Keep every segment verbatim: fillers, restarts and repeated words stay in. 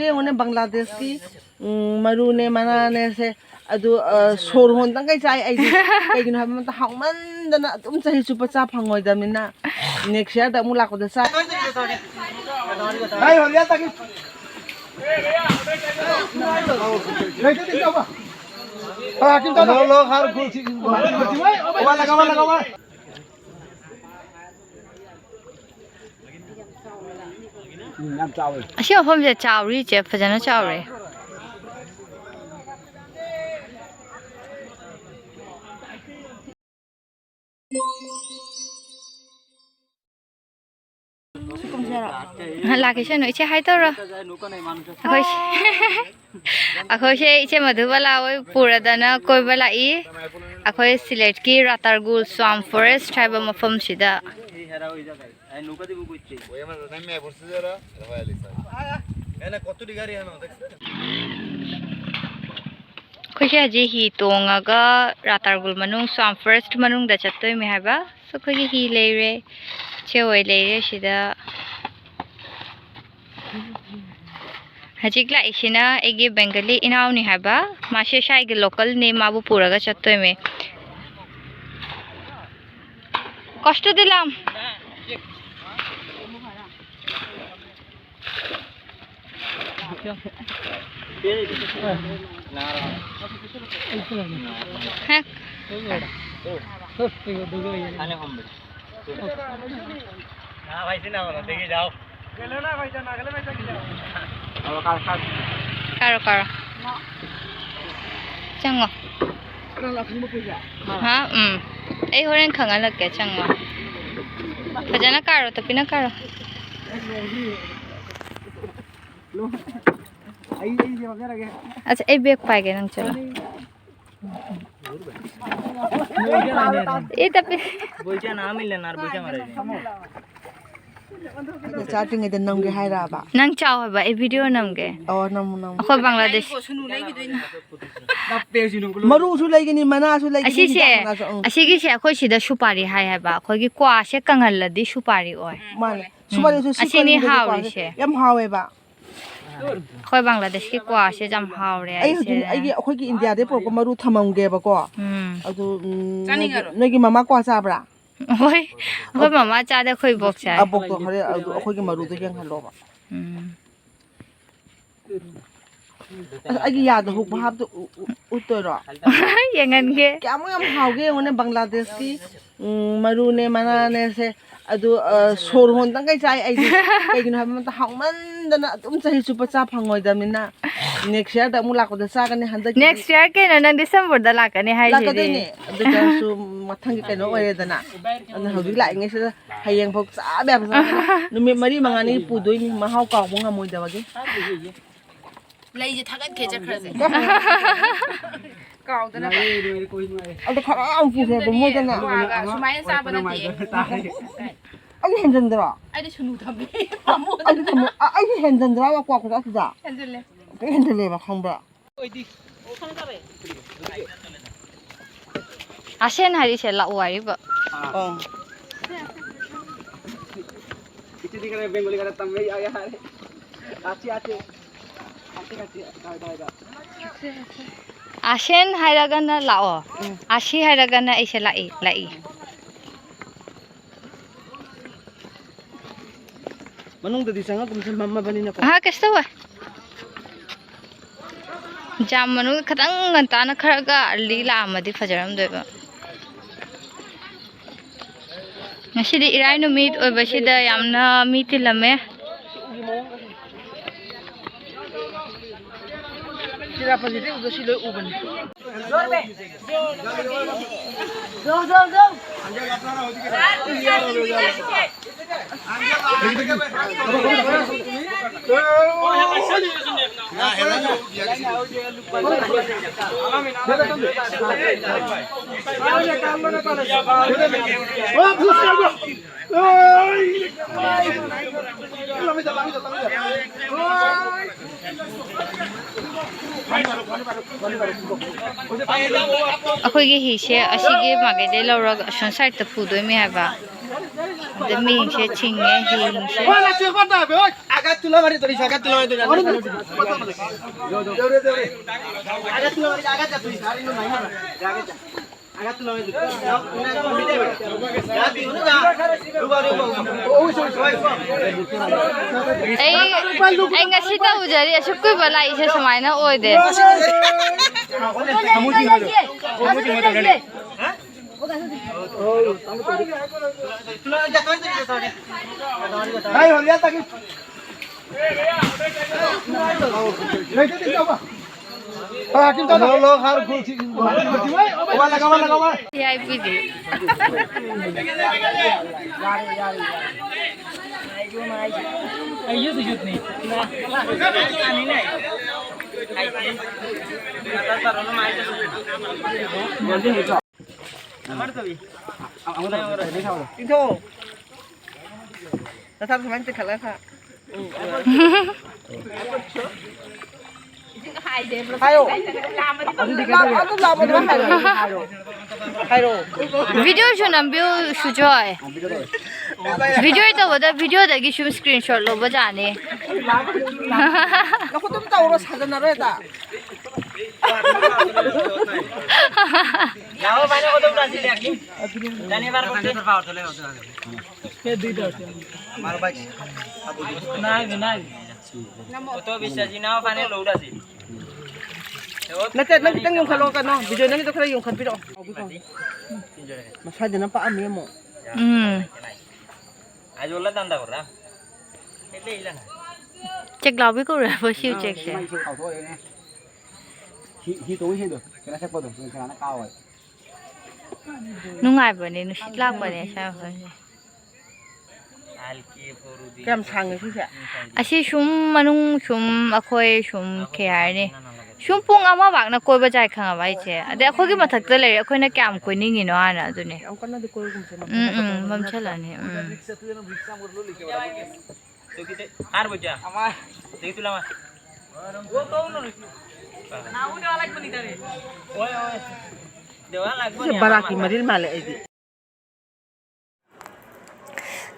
ꯌꯦꯡꯉꯨꯅꯦ, ꯕꯪꯒ꯭ꯂꯥꯗꯦꯁꯀꯤ, ꯎꯝ, ꯃꯔꯨꯅꯦ, ꯃꯅꯥꯅꯦ, ꯁꯦ, ꯑꯗꯨ, ꯑ, ꯁꯣꯔ ꯍꯣꯟꯗꯉꯩ ꯆꯥꯏ ꯑꯩꯗꯤ꯫ ꯀꯩꯒꯤꯅꯣ ꯍꯥꯏꯕ ꯃꯇꯝꯗ ꯍꯥꯎꯃꯟꯗꯅ ꯑꯗꯨꯝ ꯆꯍꯤ ꯆꯨꯞꯄ ꯆꯥ ꯐꯪꯉꯣꯏꯗꯕꯅꯤꯅ, next year ꯗ ꯑꯃꯨꯛ ꯂꯥꯛꯄꯗ ꯆꯥ꯫ ꯎꯝ, ꯌꯥꯝ ꯆꯥꯎꯋꯦ꯫ ꯑꯁꯤ ꯃꯐꯝꯁꯦ ꯆꯥꯎꯔꯤ, ꯏꯆꯦ, ꯐꯖꯅ ꯆꯥꯎꯔꯦ꯫ ꯂꯥꯛꯀꯦ ꯁꯦ, ꯏꯆꯦ ꯍꯥꯏ ꯇꯧꯔꯣ꯫ ꯑꯩꯈꯣꯏ ꯑꯩꯈꯣꯏꯁꯦ ꯏꯆꯦ ꯃꯙꯨꯕꯂꯥ ꯍꯣꯏ ꯄꯨꯔꯗꯅ ꯀꯣꯏꯕ ꯂꯥꯛꯏ꯫ ꯑꯩꯈꯣꯏ ꯁꯤꯂꯦꯠꯀꯤ ꯔꯥꯇꯥꯔꯒꯨꯜ ꯁ꯭ꯋꯥꯝ ꯐꯣꯔꯦꯁ ꯍꯥꯏꯕ ꯃꯐꯝꯁꯤꯗ꯫ ꯑꯩꯈꯣꯏꯁꯦ ꯍꯧꯖꯤꯛ ꯍꯤ ꯇꯣꯡꯉꯒ ꯔꯥꯇꯥꯔꯒꯨꯜ ꯃꯅꯨꯡ, ꯁ꯭ꯋꯥꯝ ꯐꯣꯔꯦꯁ ꯃꯅꯨꯡꯗ ꯆꯠꯇꯣꯏꯅꯦ ꯍꯥꯏꯕ꯫ ꯑꯩꯈꯣꯏꯒꯤ ꯍꯤ ꯂꯩꯔꯦ꯫ ꯏꯆꯦ ꯍꯣꯏ ꯂꯩꯔꯦ ꯁꯤꯗ꯫ ꯍꯧꯖꯤꯛ ꯂꯥꯛꯏꯁꯤꯅ ꯑꯩꯒꯤ ꯕꯦꯡꯒꯂꯤ ꯏꯅꯥꯎꯅꯤ ꯍꯥꯏꯕ꯫ ꯃꯥꯁꯦ ꯁ꯭ꯋꯥꯏꯒꯤ ꯂꯣꯀꯦꯜꯅꯤ, ꯃꯥꯕꯨ ꯄꯨꯔꯒ ꯆꯠꯇꯣꯏꯅꯦ꯫ কষ্ট দিলাম। ꯍꯦꯛ꯫ ꯀꯥꯔꯣ, ꯀꯥꯔꯣ꯫ ꯆꯪꯉꯣ꯫ ꯍꯥ? ꯎꯝ꯫ ꯑꯩ ꯍꯣꯔꯦꯟ ꯈꯪꯍꯜꯂꯛꯀꯦ, ꯆꯪꯉꯣ꯫ ꯐꯖꯅ ꯀꯥꯔꯣ, ꯇꯞꯄꯤꯅ ꯀꯥꯔꯣ꯫ ꯑꯁ, ꯑꯩ ꯕꯦꯒ ꯄꯥꯏꯒꯦ, ꯅꯪ ꯆꯠꯂꯣ꯫ ꯑꯦ, ꯇꯞꯄꯤ꯫ ꯆꯥꯗ꯭ꯔꯤꯉꯩꯗ ꯅꯝꯒꯦ ꯍꯥꯏꯔꯛꯑꯕ? ꯅꯪ ꯆꯥꯎ ꯍꯥꯏꯕ, ꯑꯩ ꯚꯤꯗꯤꯑꯣ ꯅꯝꯒꯦ꯫ ꯑꯣ, ꯅꯝꯃꯨ, ꯅꯝꯃꯨ꯫ ꯑꯩꯈꯣꯏ ꯕꯪꯒ꯭ꯂꯥꯗꯦꯁ꯫ ꯃꯔꯨꯁꯨ ꯂꯩꯒꯅꯤ, ꯃꯅꯥꯁꯨ ꯂꯩꯒꯅꯤ, ꯑꯁꯤꯁꯦ, ꯍꯤꯗꯥꯛ ꯃꯅꯥꯁꯨ, ꯎꯝ꯫ ꯑꯁꯤꯒꯤꯁꯦ ꯑꯩꯈꯣꯏ ꯁꯤꯗ ꯁꯨꯄꯥꯔꯤ ꯍꯥꯏ ꯍꯥꯏꯕ꯫ ꯑꯩꯈꯣꯏꯒꯤ ꯀ꯭ꯋꯥꯁꯦ ꯀꯪꯍꯜꯂꯗꯤ ꯁꯨꯄꯥꯔꯤ ꯑꯣꯏ꯫ ꯃꯥꯅꯦ꯫ ꯎꯝ꯫ ꯁꯨꯄꯥꯔꯤꯁꯨ ꯁꯤ ꯑꯁꯤꯅꯤ ꯀꯪꯍꯜꯂꯗꯤ ꯀ꯭ꯋꯥꯁꯦ ꯍꯥꯎꯔꯤꯁꯦ꯫ ꯌꯥꯝ ꯍꯥꯎꯋꯦꯕ꯫ ꯑꯩꯈꯣꯏ ꯕꯪꯒ꯭ꯂꯥꯗꯦꯁꯀꯤ ꯀ꯭ꯋꯥꯁꯦ ꯌꯥꯝ ꯍꯥꯎꯔꯦ ꯑꯩ ꯍꯧꯖꯤꯛ ꯑꯩꯁꯦ꯫ ꯑꯩꯒꯤ, ꯑꯩꯈꯣꯏꯒꯤ ꯏꯟꯗꯤꯌꯥꯗꯩ ꯄꯨꯔꯛꯄ ꯃꯔꯨ ꯊꯝꯃꯝꯒꯦꯕꯀꯣ꯫ ꯎꯝ꯫ ꯑꯗꯨ, ꯎꯝ, ꯅꯣꯏꯒꯤ, ꯆꯥꯅꯤꯡꯉꯔꯣꯏ꯫ ꯅꯣꯏꯒꯤ ꯃꯃꯥ ꯀ꯭ꯋꯥ ꯆꯥꯕ꯭ꯔꯥ? ꯍꯣꯏ, ꯑꯩꯈꯣꯏ ꯃꯃꯥ ꯆꯥꯗꯦ, ꯑꯩꯈꯣꯏ ꯏꯕꯣꯛ ꯆꯥꯏ꯫ ꯑꯕꯣꯛꯇꯣ ꯍꯣꯔꯦꯟ ꯑꯗꯨ ꯑꯩꯈꯣꯏꯒꯤ ꯃꯔꯨꯗꯣ ꯌꯦꯡꯍꯜꯂꯣꯕ꯫ ꯎꯝ꯫ ꯑꯁ, ꯑꯩꯒꯤ ꯌꯥꯗ ꯍꯨꯛꯄ ꯍꯥꯞꯇ ꯎ-, ꯎ-, ꯎꯠꯇꯣꯏꯔꯣ? ꯌꯦꯡꯍꯟꯒꯦ꯫ ꯀꯌꯥꯃꯨꯛ ꯌꯥꯝ ꯍꯥꯎꯒꯦ ꯌꯦꯡꯉꯨꯅꯦ, ꯕꯪꯒ꯭ꯂꯥꯗꯦꯁꯀꯤ, ꯎꯝ, ꯃꯔꯨꯅꯦ, ꯃꯅꯥꯅꯦ, ꯁꯦ꯫ ꯑꯗꯨ, ꯑ, ꯁꯣꯔ ꯍꯣꯟꯗꯉꯩ ꯆꯥꯏ ꯑꯩꯗꯤ꯫ ꯀꯩꯒꯤꯅꯣ ꯍꯥꯏꯕ ꯃꯇꯝꯗ ꯍꯥꯎꯃꯟꯗꯅ ꯑꯗꯨꯝ ꯆꯍꯤ ꯆꯨꯞꯄ ꯆꯥ ꯐꯪꯉꯣꯏꯗꯕꯅꯤꯅ꯫ Next year ꯗ ꯑꯃꯨꯛ ꯂꯥꯛꯄꯗ ꯆꯥꯒꯅꯤ, ꯍꯟꯗꯛꯀꯤꯗꯤ Next year ꯀꯩꯅꯣ, ꯅꯪ December ꯗ ꯂꯥꯛꯀꯅꯤ ꯍꯥꯏꯁꯤꯗꯤ꯫ ꯂꯥꯛꯀꯗꯣꯏꯅꯦ꯫ ꯑꯗꯨ ꯑꯣꯏꯇꯥꯔꯁꯨ ꯃꯊꯪꯒꯤ ꯀꯩꯅꯣ ꯑꯣꯏꯔꯦꯗꯅ꯫ ꯑꯗꯨꯅ ꯍꯧꯖꯤꯛ ꯂꯥꯛꯏꯉꯩꯁꯤꯗ ꯍꯌꯦꯡꯐꯥꯎ ꯆꯥꯕ ꯌꯥꯕ ꯆꯥꯒꯅꯤ꯫ ꯅꯨꯃꯤꯠ ꯃꯔꯤ ꯃꯉꯥꯅꯤ ꯄꯨꯗꯣꯏꯅꯤ, ꯃꯍꯥꯎ ꯀꯥꯎꯕ ꯉꯝꯃꯣꯏꯗꯕꯒꯤ꯫ ꯂꯩꯁꯦ ꯊꯥꯒꯠꯀꯦ ꯆꯠꯈ꯭ꯔꯁꯦ꯫ ꯀꯥꯎꯗꯅꯕ꯫ ꯑꯗꯣ ꯈꯔ ꯌꯥꯝ ꯄꯨꯁꯦ, ꯑꯗꯣ ꯃꯣꯏꯗꯅ ꯀ꯭ꯋꯥꯒ ꯁꯨꯃꯥꯏꯅ ꯆꯥꯕ ꯅꯠꯇꯦ꯫ ꯑꯩ ꯍꯦꯟꯖꯟꯗ꯭ꯔꯣ? ꯑꯩꯗꯤ ꯁꯨꯅꯨ ꯊꯝꯃꯤ꯫ ꯑꯩꯗꯤ ꯁꯨꯅꯨ-, ꯑ-, ꯑꯩꯗꯤ ꯍꯦꯟꯖꯟꯗ꯭ꯔꯣ ꯀ꯭ꯋꯥ ꯈꯨꯊꯛꯁꯤꯗ? ꯍꯦꯟꯖꯜꯂꯦ꯫ ꯀꯩ ꯍꯦꯟꯖꯜꯂꯦꯕ ꯈꯪꯕ꯭ꯔꯥ? ꯑꯁꯦꯟ ꯍꯥꯏꯔꯤꯁꯦ ꯂꯥꯛꯑꯣ ꯍꯥꯏꯔꯤꯕ꯫ ꯑꯥ꯫ ꯑꯣ꯫ ꯏꯆꯦꯗꯤ ꯈꯔ ꯕꯦꯡꯒꯣꯂꯤ ꯈꯔ ꯇꯝꯕ ꯌꯥ-, ꯌꯥꯔꯦ꯫ ꯑꯥꯆꯤ, ꯑꯥꯆꯤ꯫ ꯑꯥꯆꯤ, ꯑꯥꯆꯤ꯫ ꯗꯥꯏ, ꯗꯥꯏ, ꯗꯥꯏ꯫ ꯑꯁꯦꯟ ꯍꯥꯏꯔꯒꯅ ꯂꯥꯛꯑꯣ꯫ ꯎꯝ꯫ ꯑꯁꯤ ꯍꯥꯏꯔꯒꯅ ꯑꯩꯁꯦ ꯂꯥꯛꯏ, ꯂꯥꯛꯏ꯫ ꯃꯅꯨꯡꯗꯗꯤ ꯆꯪꯉꯛꯀꯨꯝꯁꯦ, ꯃꯝꯃꯕꯅꯤꯅꯀꯣ꯫ ꯑꯍꯥ, ꯀꯩꯁꯨ ꯇꯧꯔꯣꯏ꯫ ꯖꯥꯝ ꯃꯅꯨꯡꯗ ꯈꯤꯇꯪ ꯉꯟꯇꯥꯅ ꯈꯔꯒ early ꯂꯥꯛꯑꯝꯃꯗꯤ ꯐꯖꯔꯝꯗꯣꯏꯕ꯫ ꯉꯁꯤꯗꯤ ꯏꯔꯥꯏ ꯅꯨꯃꯤꯠ ꯑꯣꯏꯕꯁꯤꯗ ꯌꯥꯝꯅ ꯃꯤ ꯇꯤꯜꯂꯝꯃꯦ꯫ ꯆꯤꯔꯥꯄꯨꯟꯁꯤꯗꯤ ꯎꯗꯣ ꯁꯤ ꯂꯣꯏ ꯎꯕꯅꯤ꯫ ꯑꯩꯈꯣꯏꯒꯤ ꯍꯤꯁꯦ ꯑꯁꯤꯒꯤ ꯃꯥꯏꯀꯩꯗꯩ ꯂꯧꯔꯒ ꯑꯁꯣꯝ side ꯇ ꯄꯨꯗꯣꯏꯅꯦ ꯍꯥꯏꯕ꯫ ꯃꯤꯡꯁꯦ ꯆꯤꯡꯉꯦ, ꯍꯤꯡꯁꯦ꯫ ꯑꯩ ꯑꯩ ꯉꯁꯤ ꯇꯧꯖꯔꯤ, ꯑꯁꯨꯛ ꯀꯨꯏꯕ ꯂꯥꯛꯏꯁꯦ ꯁꯨꯃꯥꯏꯅ ꯑꯣꯏꯗꯦ꯫ ꯚꯤ ꯑꯥꯏ ꯄꯤꯗꯤ꯫ ꯅꯁꯥꯗꯣ ꯁꯨꯃꯥꯏꯅ ꯆꯤꯡꯈꯠꯂꯒ ꯈꯔ꯫ ꯍꯥꯏꯌꯣ꯫ ꯑꯗꯨ ꯂꯥꯝꯕꯗꯣ ꯍꯥꯏꯔꯣ꯫ ꯍꯥꯏꯔꯣ꯫ ꯚꯤꯗꯤꯑꯣꯁꯨ ꯅꯝꯕꯤꯌꯨ, ꯁꯨꯖꯣꯏ꯫ ꯚꯤꯗꯤꯑꯣ ꯇꯧꯕꯗ ꯚꯤꯗꯤꯑꯣꯗꯒꯤ ꯁꯨꯝ ꯁ꯭ꯀ꯭ꯔꯤꯟ ꯁꯣꯠ ꯂꯧꯕ ꯖꯥꯠꯅꯤ꯫ ꯅꯈꯨꯠꯇꯨꯝ ꯇꯧꯔꯣ, ꯁꯥꯖꯟꯅꯔꯣꯏ ꯑꯗ꯫ ꯅꯠꯇꯦ, ꯅꯪ ꯈꯤꯇꯪ ꯌꯨꯝꯈꯠꯂꯣ, ꯀꯩꯅꯣ, ꯕꯤꯖꯣꯏ, ꯅꯪꯒꯤꯗꯣ ꯈꯔ ꯌꯨꯝꯈꯠꯄꯤꯔꯛꯑꯣ꯫ ꯃꯁꯥꯗꯅ ꯄꯥꯛꯑꯝꯃꯦ ꯑꯃꯨꯛ꯫ ꯎꯝ꯫ ꯆꯦꯛꯂꯥꯎꯕꯤ ꯀꯧꯔꯦ ꯍꯥꯏꯕ ꯁꯤ ꯎꯆꯦꯛꯁꯦ꯫ ꯍꯤ, ꯍꯤ ꯇꯣꯡꯉꯤꯁꯤꯡꯗꯣ, ꯀꯩꯅꯣ ꯆꯠꯄꯗꯣ, ꯀꯅꯥꯅ ꯀꯥꯎꯋꯦ꯫ ꯅꯨꯡꯉꯥꯏꯕꯅꯦ, ꯅꯨꯡꯁꯤꯠ ꯂꯥꯛꯄꯅꯦ ꯁ꯭ꯋꯥꯏ ꯃꯐꯝꯁꯦ꯫ ꯀꯌꯥꯝ ꯁꯥꯡꯉꯦ ꯁꯤꯁꯦ? ꯑꯁꯤ ꯁꯨꯝ ꯃꯅꯨꯡ ꯁꯨꯝ ꯑꯩꯈꯣꯏ ꯁꯨꯝ ꯀꯩ ꯍꯥꯏꯅꯤ? ꯁꯨꯝ ꯄꯨꯡ ꯑꯃ ꯋꯥꯛꯅ ꯀꯣꯏꯕ ꯆꯥꯏ ꯈꯪꯉꯕ ꯑꯩꯁꯦ꯫ ꯑꯗꯩ ꯑꯩꯈꯣꯏꯒꯤ ꯃꯊꯛꯇ ꯂꯩꯔꯦ, ꯑꯩꯈꯣꯏꯅ ꯀꯌꯥꯝ ꯀꯣꯏꯅꯤꯡꯉꯤꯅꯣ ꯍꯥꯏꯅ ꯑꯗꯨꯅꯦ꯫ ꯌꯥꯝ ꯀꯟꯅꯗꯤ ꯀꯣꯏꯔꯒꯨꯝꯁꯦ, ꯎꯝ, ꯎꯝ, ꯃꯝꯁꯤꯜꯂꯛꯑꯅꯤ, ꯎꯝ꯫ ꯁꯤ ꯕꯔꯥꯛꯀꯤ ꯃꯔꯤꯜ ꯃꯥꯜꯂꯦ ꯑꯩꯗꯤ꯫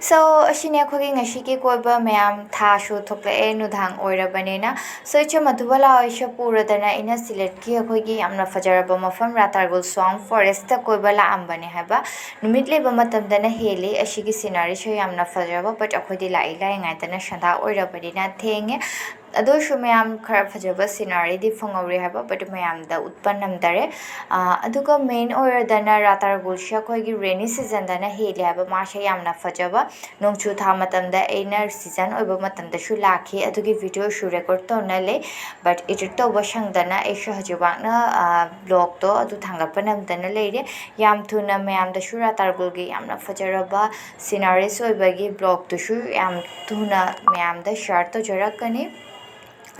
So, ꯑꯁꯤꯅꯦ ꯑꯩꯈꯣꯏꯒꯤ ꯉꯁꯤꯒꯤ ꯀꯣꯏꯕ ꯃꯌꯥꯝ꯫ ꯊꯥꯁꯨ ꯊꯣꯛꯂꯛꯑꯦ, ꯅꯨꯡꯗꯥꯡ ꯑꯣꯏꯔꯕꯅꯤꯅ꯫ So, ꯏꯆꯦ ꯃꯙꯨꯕꯂꯥ ꯍꯣꯏꯁꯨ ꯄꯨꯔꯗꯅ ꯑꯩꯅ ꯁꯤꯂꯦꯠꯀꯤ ꯑꯩꯈꯣꯏꯒꯤ ꯌꯥꯝꯅ ꯐꯖꯔꯕ ꯃꯐꯝ ꯔꯥꯇꯥꯔꯒꯨꯜ ꯁ꯭ꯋꯥꯝ ꯐꯣꯔꯦꯁꯇ ꯀꯣꯏꯕ ꯂꯥꯛꯑꯝꯕꯅꯦ ꯍꯥꯏꯕ꯫ ꯅꯨꯃꯤꯠ ꯂꯩꯕ ꯃꯇꯝꯗꯅ ꯍꯦꯜꯂꯤ ꯑꯁꯤꯒꯤ sceneryꯁꯨ ꯌꯥꯝꯅ ꯐꯖꯕ, but ꯑꯩꯈꯣꯏꯗꯤ ꯂꯥꯛꯏ ꯂꯥꯛꯏꯉꯩꯗꯅ ꯁꯟꯗꯥ ꯑꯣꯏꯔꯕꯅꯤꯅ ꯊꯦꯡꯉꯦ꯫ ꯑꯗꯨ ꯑꯣꯏꯔꯁꯨ ꯃꯌꯥꯝ ꯈꯔ ꯐꯖꯕ sceneryꯗꯤ ꯐꯪꯍꯧꯔꯦ ꯍꯥꯏꯕ, but ꯃꯌꯥꯝꯗ ꯎꯠꯄ ꯅꯝꯗꯔꯦ꯫ ꯑꯥ, ꯑꯗꯨꯒ main ꯑꯣꯏꯔꯗꯅ ꯔꯥꯇꯥꯔꯒꯨꯜꯁꯦ ꯑꯩꯈꯣꯏꯒꯤ rainy seasonꯗꯅ ꯍꯦꯜꯂꯦ ꯍꯥꯏꯕ, ꯃꯥꯁꯦ ꯌꯥꯝꯅ ꯐꯖꯕ꯫ ꯅꯣꯡꯖꯨ ꯊꯥ ꯃꯇꯝꯗ ꯑꯩꯅ season ꯑꯣꯏꯕ ꯃꯇꯝꯗꯁꯨ ꯂꯥꯛꯈꯤ, ꯑꯗꯨꯒꯤ videoꯁꯨ record ꯇꯧꯅ ꯂꯩ, but edit ꯇꯧꯕ ꯁꯪꯗꯅ ꯑꯩꯁꯨ ꯍꯧꯖꯤꯛꯃꯛꯅ, ꯑꯥ, vlogꯇꯣ ꯑꯗꯨ ꯊꯥꯡꯒꯠꯄ ꯅꯝꯗꯅ ꯂꯩꯔꯦ꯫ ꯌꯥꯝ ꯊꯨꯅ ꯃꯌꯥꯝꯗꯁꯨ ꯔꯥꯇꯥꯔꯒꯨꯜꯒꯤ ꯌꯥꯝꯅ ꯐꯖꯔꯕ sceneries ꯑꯣꯏꯕꯒꯤ vlogꯇꯨꯁꯨ ꯌꯥꯝ ꯊꯨꯅ ꯃꯌꯥꯝꯗ share ꯇꯧꯖꯔꯛꯀꯅꯤ꯫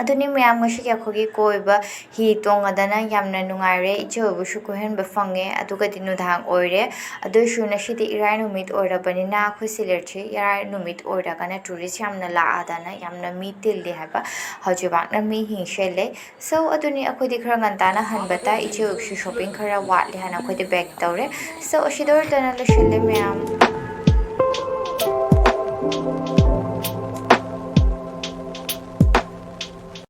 ꯑꯗꯨꯅꯤ ꯃꯌꯥꯝ, ꯉꯁꯤꯒꯤ ꯑꯩꯈꯣꯏꯒꯤ ꯀꯣꯏꯕ ꯍꯤ ꯇꯣꯡꯉꯗꯅ ꯌꯥꯝꯅ ꯅꯨꯡꯉꯥꯏꯔꯦ, ꯏꯆꯦ ꯍꯣꯏꯕꯨꯁꯨ ꯀꯣꯏꯍꯟꯕ ꯐꯪꯉꯦ꯫ ꯑꯗꯨꯒꯗꯤ ꯅꯨꯡꯗꯥꯡ ꯑꯣꯏꯔꯦ꯫ ꯑꯗꯨ ꯑꯣꯏꯔꯁꯨ ꯉꯁꯤꯗꯤ ꯏꯔꯥꯏ ꯅꯨꯃꯤꯠ ꯑꯣꯏꯔꯕꯅꯤꯅ ꯑꯩꯈꯣꯏ ꯁꯤꯂꯦꯠꯁꯦ ꯏꯔꯥꯏ ꯅꯨꯃꯤꯠ ꯑꯣꯏꯔꯒꯅ tourist ꯌꯥꯝꯅ ꯂꯥꯛꯑꯗꯅ ꯌꯥꯝꯅ ꯃꯤ ꯇꯤꯜꯂꯤ ꯍꯥꯏꯕ, ꯍꯧꯖꯤꯛꯃꯛꯅ ꯃꯤ ꯍꯤꯡꯁꯦ ꯂꯩ꯫ So, ꯑꯗꯨꯅꯤ ꯑꯩꯈꯣꯏꯗꯤ ꯈꯔ ꯉꯟꯇꯥꯅ ꯍꯟꯕ ꯇꯥꯏ, ꯏꯆꯦ ꯍꯣꯏꯁꯨ shopping ꯈꯔ ꯋꯥꯠꯂꯤ ꯍꯥꯏꯅ ꯑꯩꯈꯣꯏꯗꯤ pack ꯇꯧꯔꯦ꯫ So, ꯑꯁꯤꯗ ꯑꯣꯏꯔꯗꯅ ꯂꯣꯏꯁꯤꯜꯂꯦ ꯃꯌꯥꯝ꯫